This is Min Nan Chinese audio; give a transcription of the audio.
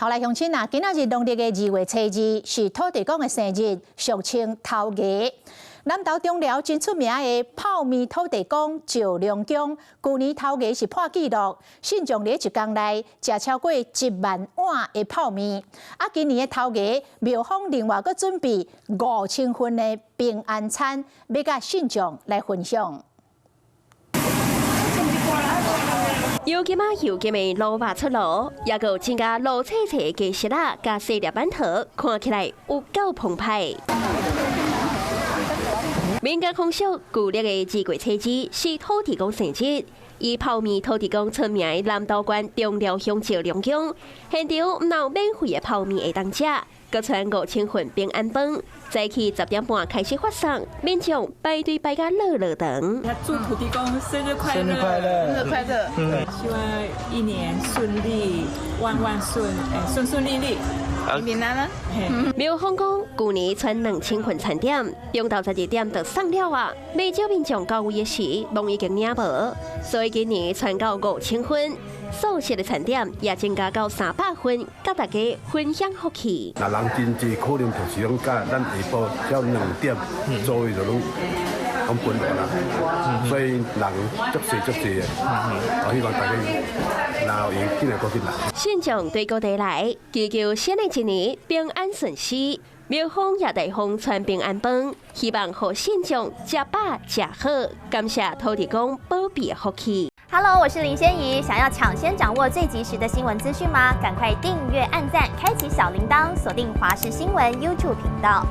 好來，鄉親啊，今仔日農曆的2月初2是土地公的生日，俗稱頭家。南投中寮真出名的泡麵土地公趙良公，舊年頭家是破紀錄，信眾佇一工內食超過1萬碗的泡麵。啊，今年的頭家廟方另外閣準備5000份的平安餐，欲佮信眾來分享。油甘仔油甘的滷肉出爐，也閣有增加落脆脆的雞翼仔，佮細粒饅頭，看起來有夠澎湃。民間風俗，舊曆的2月初2是土地公生日，以泡麵土地公出名的南投縣中寮鄉趙良宮，現場毋但有免費的泡麵會當食，閣傳5000份平安飯，早起10點半開始發送，民眾排隊排甲落落長。祝土地公生日快樂！生日快樂！生日快樂！希望一年順利，萬萬順，順順利利。平平安安。廟方講，舊年傳2000份餐點，中晝12點就送了啊！袂少民眾到位的時，攏已經領無，所以今年傳到5000份，素食的餐點也增加到300份，佮大家分享福氣。若人真濟，可能就是講佮咱下晡才2點左右就攏分完啦，所以人足濟足濟的，我希望大家若有閒緊來閣緊來。信眾對各地來，祈求新的一年平安順遂。廟方也大方傳平安飯，希望予信眾食飽食好，感謝土地公保庇的福氣。 Hello，我是林仙怡，想要搶先掌握最及時的新聞資訊嗎？趕快訂閱、按讚、開啟小鈴鐺，鎖定華視新聞 YouTube 頻道。